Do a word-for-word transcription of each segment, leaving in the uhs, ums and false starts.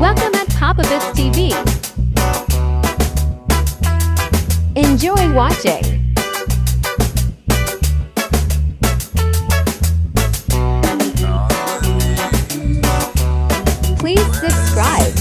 Welcome at Papa Bits T V. Enjoy watching. Please subscribe.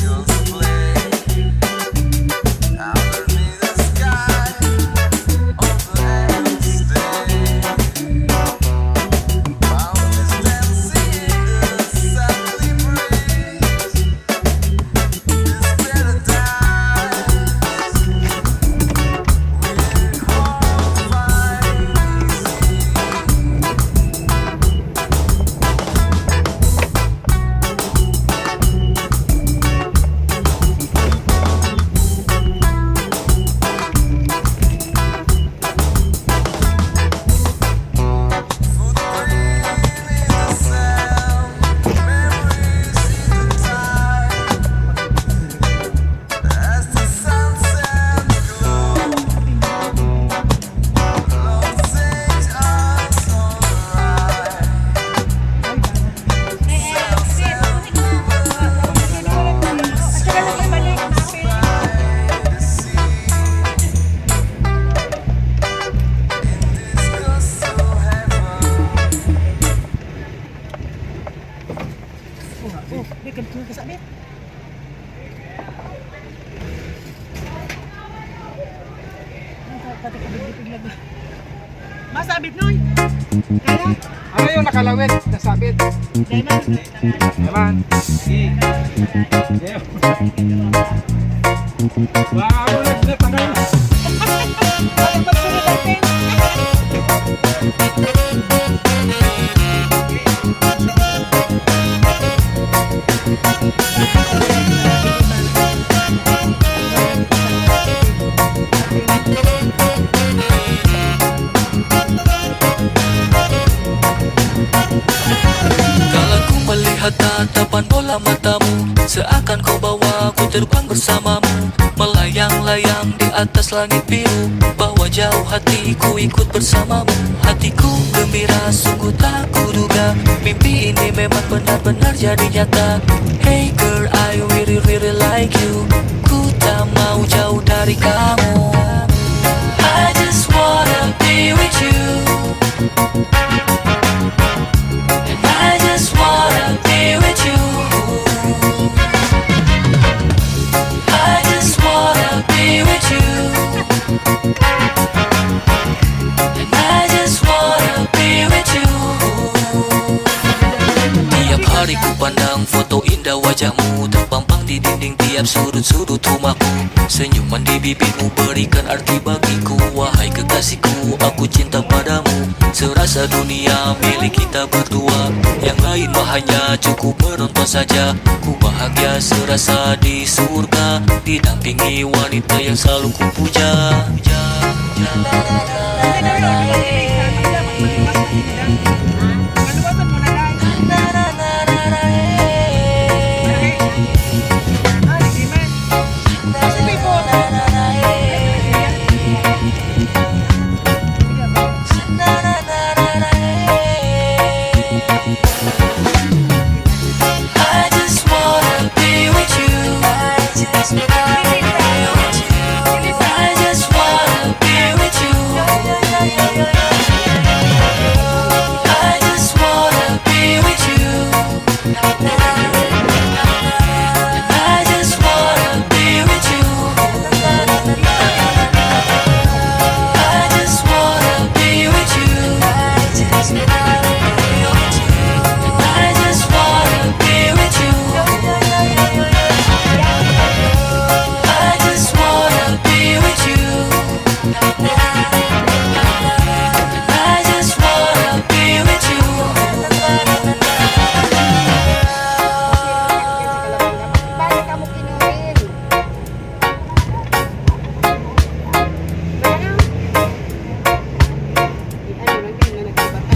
Oh, oh, may kanto ka sa amin. Masabit, Noy. Kaya? Ano yung nakalawit, nasabit? Diamond. Diamond. Sige. Diamond. Wow, nagtatangay. Ay, magsunod natin. Kala ko mali hata, tapan mo lang mata mo. Sa akan ko bawa, ko terbang bersama mo. Melayang-layang di atas langit biru. Bawa jauh hati ko ikut bersama mo. Hati ko gembira, sungguh tak kuduga. Mimpi ini memang benar-benar jadi nyata. Hey girl, I really, really like you. Ku tak mau jauh dari kamu. I just wanna be with you. And I just wanna be with you. I just wanna be with you. And I just wanna be with you. Tiap hari ku pandang foto indah wajahmu, terpampang di dinding tiap sudut-sudut rumahku. Senyuman di bibirmu berikan arti bagiku. Wahai kekasihku, aku cinta padamu. Serasa dunia milik kita berdua. Yang lain mah hanya cukup menonton saja. Ku bahagia serasa di surga, didampingi wanita yang selalu ku puja. I just wanna be with you. I just wanna be with you. I just wanna be with you. I just wanna be with you. I just wanna be with you. I just wanna be with you. I just wanna be with you. I just wanna be with you. I just wanna be with you. I just wanna be with you. Balik kamo kinurin. Ano? Ano lang din na nagkabata.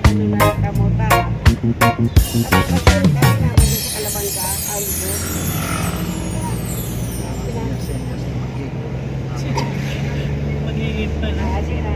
Ano na, kamuta? Ano ba, sir? Kami naman sa Calabanga, Aldo. Mag-iinit pa lang. Ah, sige na.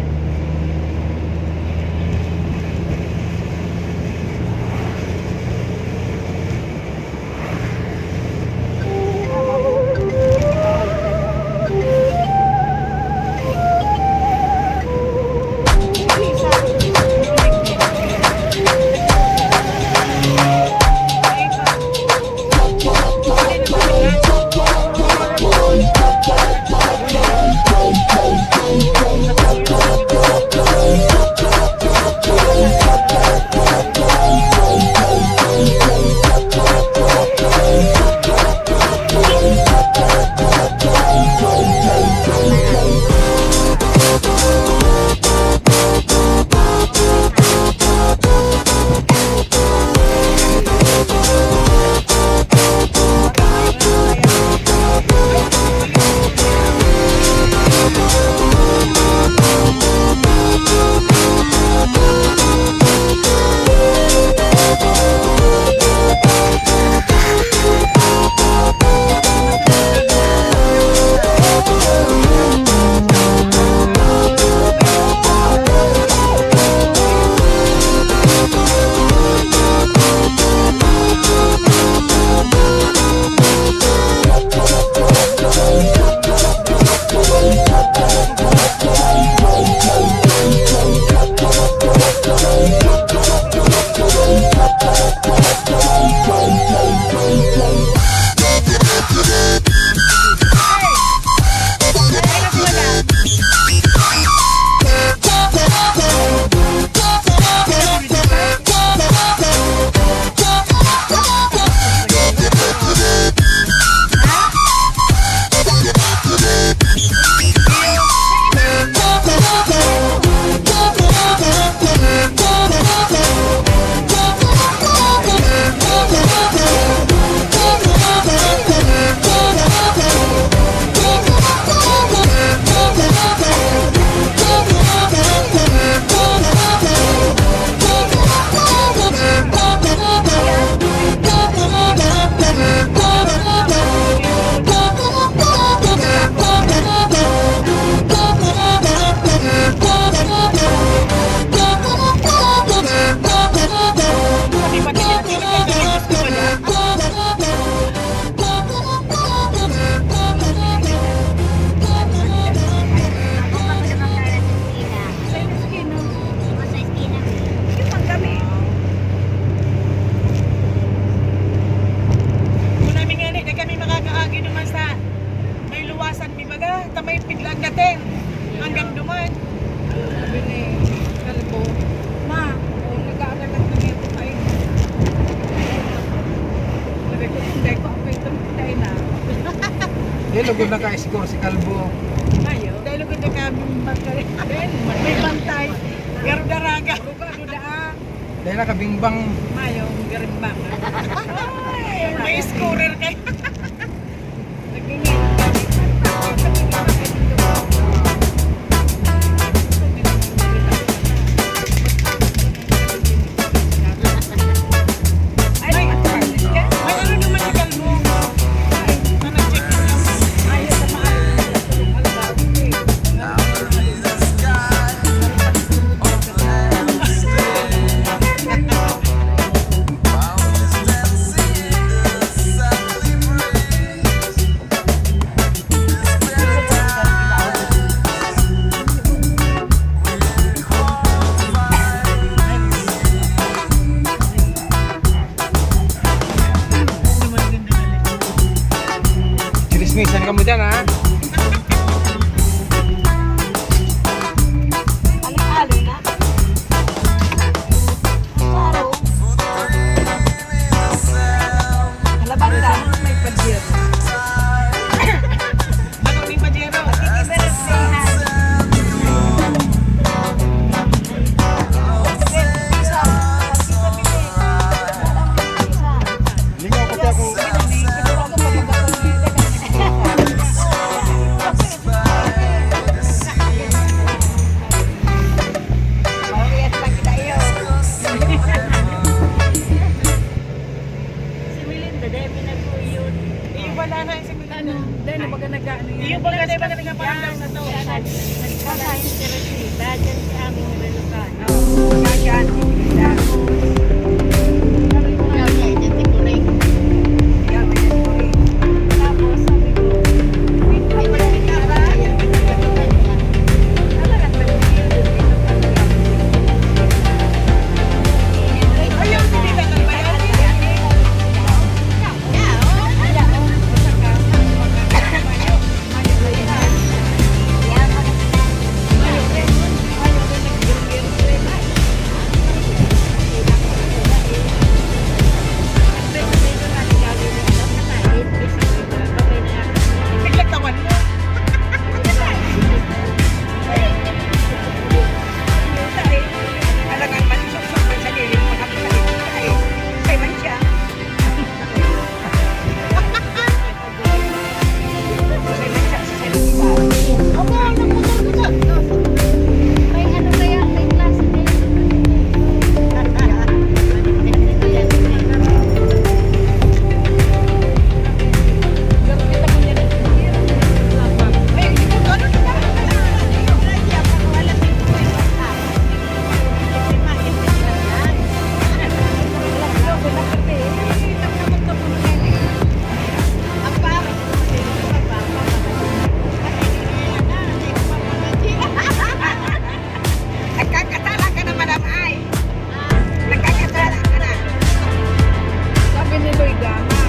Dahil lugod na ka-score si Kalbo. Mayo. Dahil lugod na ka-bimbang ka rin. Dahil may bantay. Garo daraga. Lugod, duda. Dahil nakabingbang. Mayo, garimbang. Ay, may scorer kayo. Ay, may ano naman si Kalbo? Ay, na nag-check na lang. Ayaw sa maaari. Chismisan kamo dyan, ha? Alin-alin na. Klaro. Halaban ka. May pajero. Ano may pajero? Lingaw ko pa ako. Si Melinda, dahil may nagkuyod. Iyo, wala na si Melinda. Ano? Dahil na baga nag-ano yan. Iyo, baga na baga nagpapaandar na to. Nagkakain si Rosita, dyan si Ate Marilocano. Oo, baga dyan si Melinda. Sabi ko nga, dyan si Kuring. Dyan si Kuring. Tapos, sabi ko, "Ay, wala ka ba?" Talagang nag-feel. Ayaw, hindi na nagbayad. Piglatawan mo. Talagang malusog-sog man sa diri, makapagsalita eh. Kaya man siya. Aba, nagmotor ka sa, may ano kaya, may klase din. Nagkakasala ka na, madam, ay. Nagkakasala ka na. Sabi ni Loy Gama.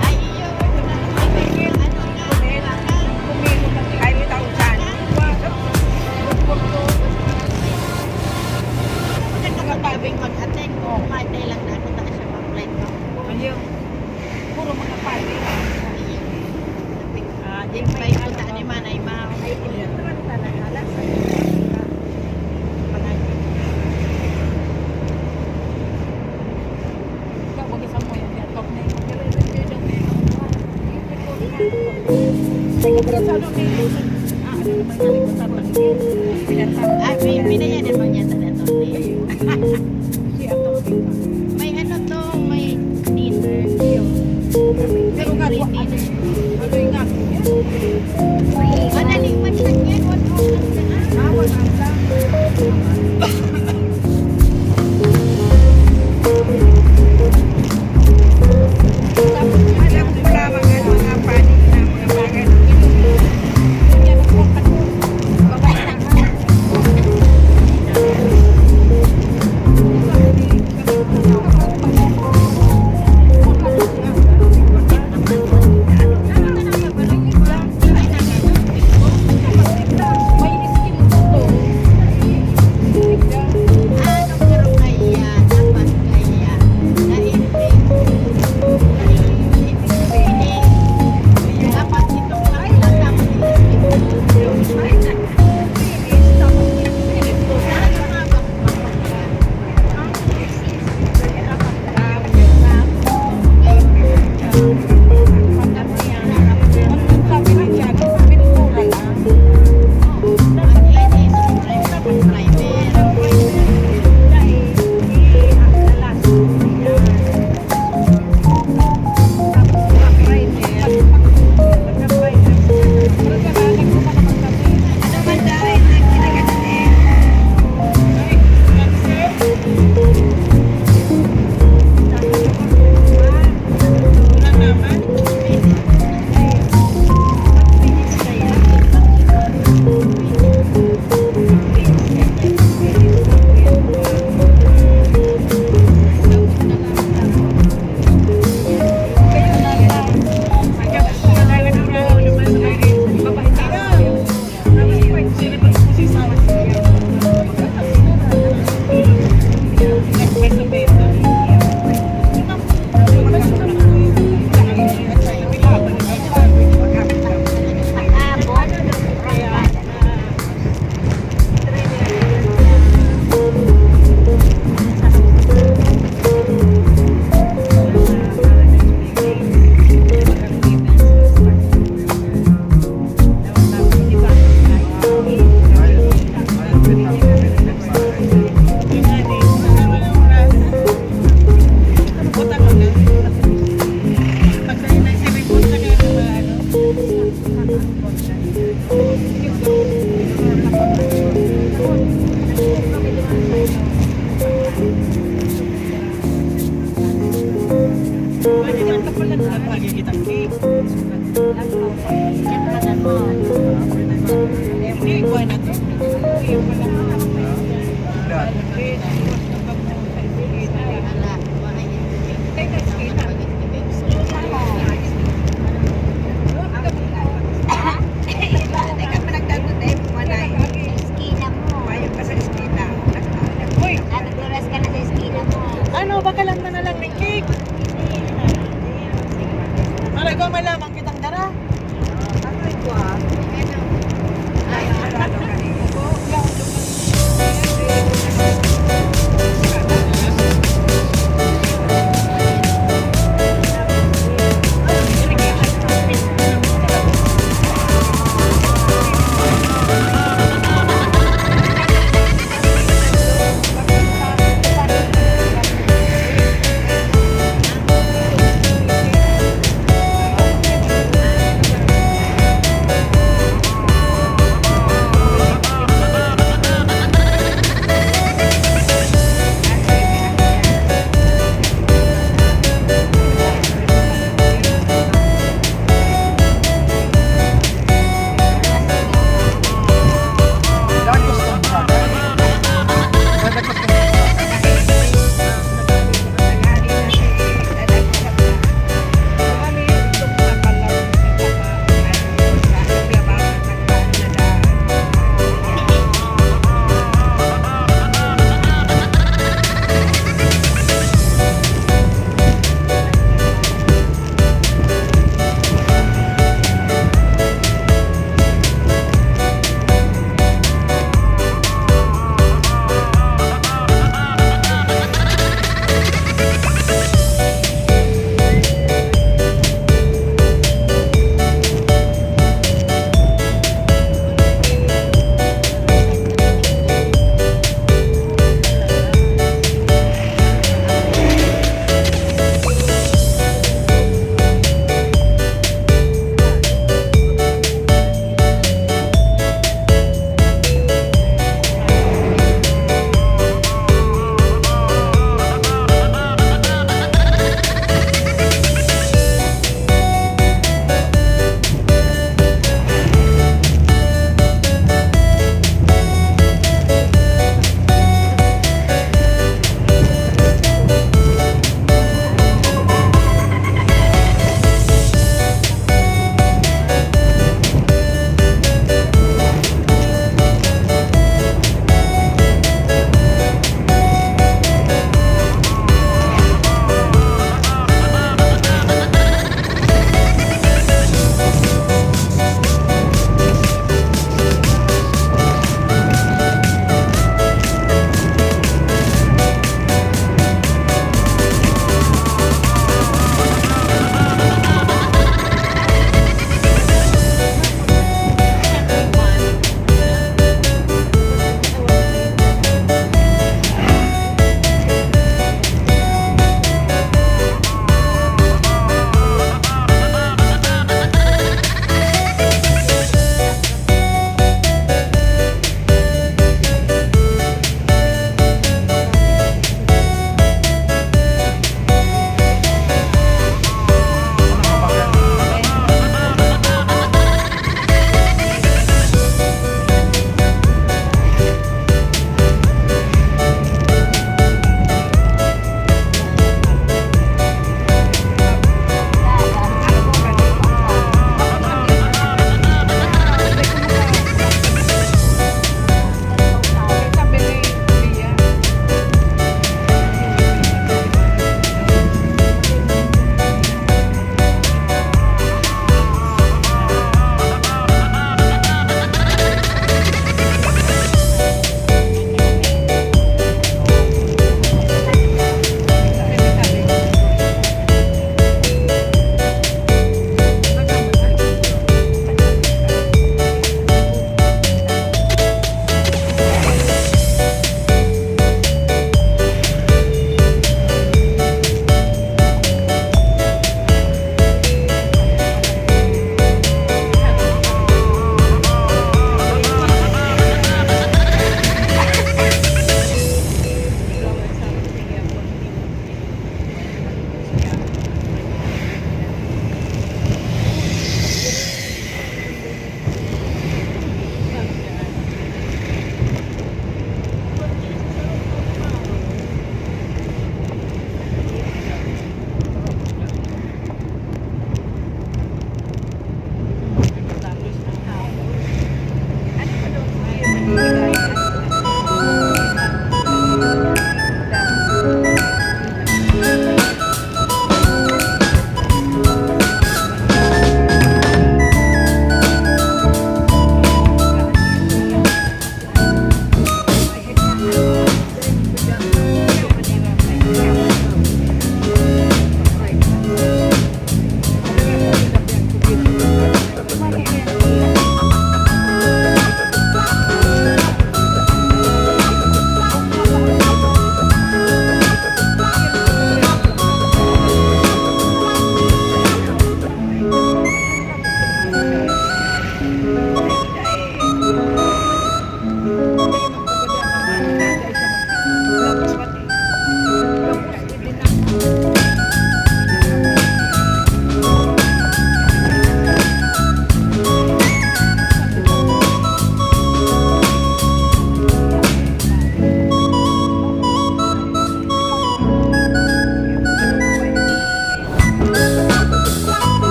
Ay, iyo, ano nga, ano nga. Ay, may tao dyan. Maganda nga pabing mag-attend ko, kahit kailan na ako, taga siya mag-flight ko. Ayun. Puro mga pabing. Ah, di ba yung punta ni Manay Mao? Ay, hindi naman talaga. Alas, ay, mga Ah, may, may nayanan mo niya sa dato, eh. May ano to, may dinner. Pero nga, ano, ano yung nga, Madali man siya yan, one hour lang siya. Ah, one hour lang. Alam ko lamang ang mga padi na mga bagay. Yan, ang mga padi. Babae na. Ano, baka lang na lang ni Kik. Para ko malaman kitang dara.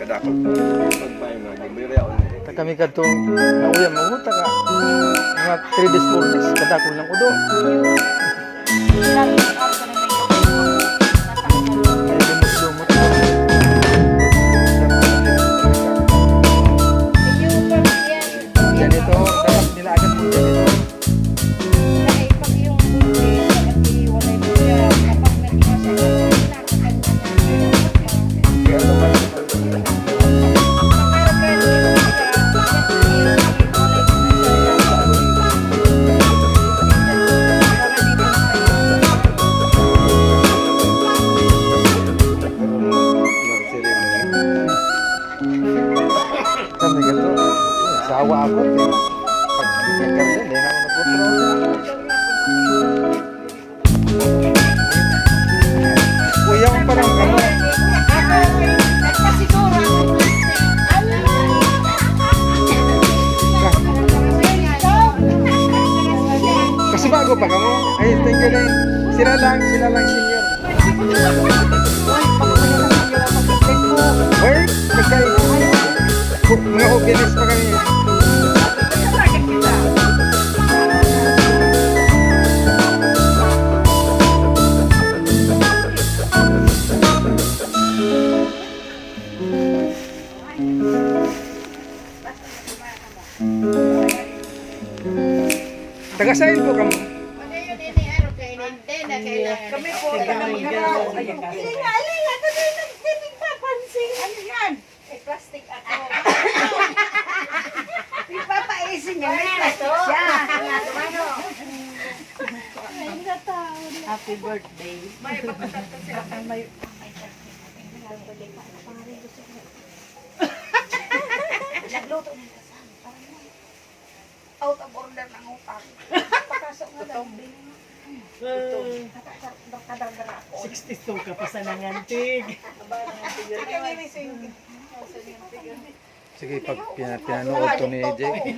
Kadakot. Pagmay na, gimbiya ako na eh. Ta kami kadto, nauyam, mahuta ka. Mga three days, four days, kadakol ng udo. May lumot-lumot. Ganito, dapat nila agad po ganito. Dahil pag yung buntis, pag iiwalay mo siya, kapag nagkasakit, nakakanya na. Kami gato. Sawa ako. Pag nagkaroon, hindi na ako nagkukulang. Kuya, ang parang ano? Kasi bago pa kamo. Ay, thank you, Leng. Sila lang, sila lang, senior. Uy, pagkain. Mga organist pa kami. Taga saan po kamo? Kami po, taga Mindanao. Alinga, alinga, kami nagpapansin. Ano yan? May plastic ako. Ipapaisin niya, may plastic siya. Happy birthday. May pagkakataon sila. May, may, Nagluto ng kasal. Out of order ng utang. Pakaso nga lang. Gutom. Nakadagdara ako. Sixty-two ka pa sa nangantig. Aba, nangantig. Sige, pag pina-, pinanood to ni Jay.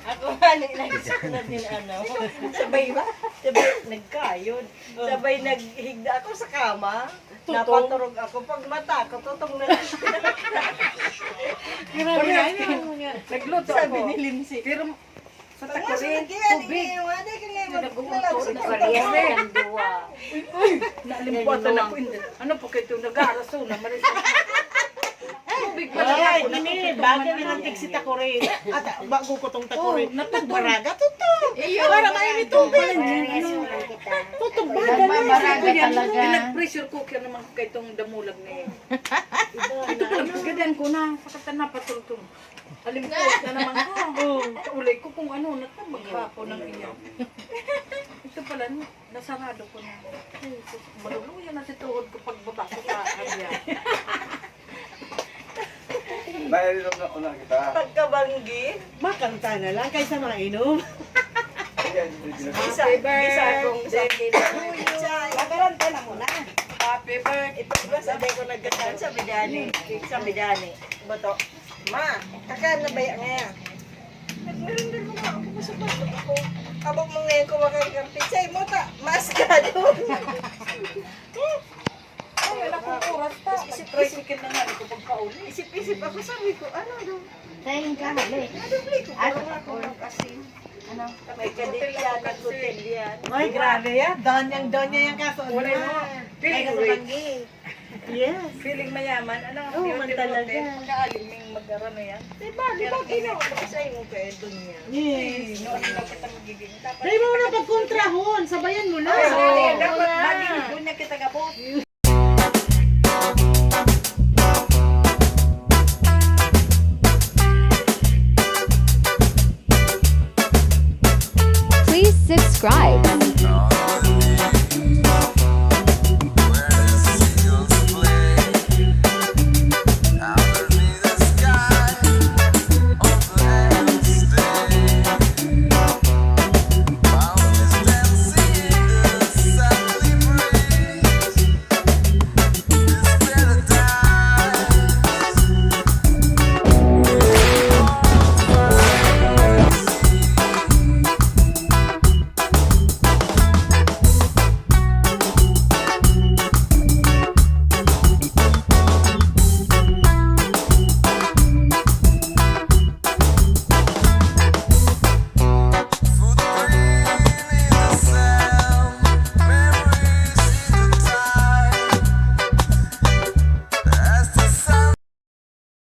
Ako nga, ni-, nagsulat din, ano. Sabay ba? Sabay, nagkayod. Sabay, naghigda ako sa kama. Tutong. Napaturog ako. Pag mata ko, tutong na lang. Grabe na, ano nga. Nagluto ako. Sabi ni Lindsay. Pero sa takuri, tubig. Nagluto ako. Nagluto ako. Uy, uy, nalimputan ako. Ano po kayo ito? Nag-aaraso na. Maris. Tubig pa lang ako. Ay, ini, natututukan bagay na na lang lang. Tigsi takuri. At bago ko tong takuri. Oh, natutong. Baraga, tutong. Iyo. Para mainit tubig. Tutong, baraga na. Nagmamaraga talaga. Pinag-pressure cooker naman ko kay itong damulag na yun. Ito pala, gadan ko na. Sakatan na, patultong. Alimpuot na naman ko. Oo. Kaulay ko kung ano, nagkamaghapon ng iyan. Ito pala, nasarado ko na. Ay, sus, maluluya na si tuhod ko pagbaba ko sa kanya. Naiinom na ko na kita. Pagkabanggi, makanta na lang kaysa mainom. Ayan, hindi na. Bisa, bisa kung sa Happy birthday to you. Makaranta na muna. Happy birthday. Ito ba, sabi ko nagkasal, sabi dani. Sabi dani. Bato. Ma, kakan na ba yan ngayon? Nagmerienda mo nga ako, masabot ako. Abot mo ngayon kumakain kang pizza, eh, mo ta, mas ka doon. Ay, wala akong oras pa. Isip-isip. Tricycle na nga, ito pagpauli. Isip-isip ako, sabi ko, ano daw? Kain ka, hali. Ano, play ko, ano, parang ako ng asin. Ano? May kadilya, nagkutilya. Ay, grabe yan. Danyang-danya yan, kaso ano na? Wala na. Kaya sa banggi. Yes. Feeling mayaman, ano? Oo, man talaga. Pagkaaliming mag-arano yan. Di ba? Di ba, pero ginawa ko sa imo kaya doon niya? Yes. Ay, noon na kita magiging. Dapat dahil mo na pagkontrahon, sabayan mo na. Ay, oo, dapat maging doon niya kita gabot.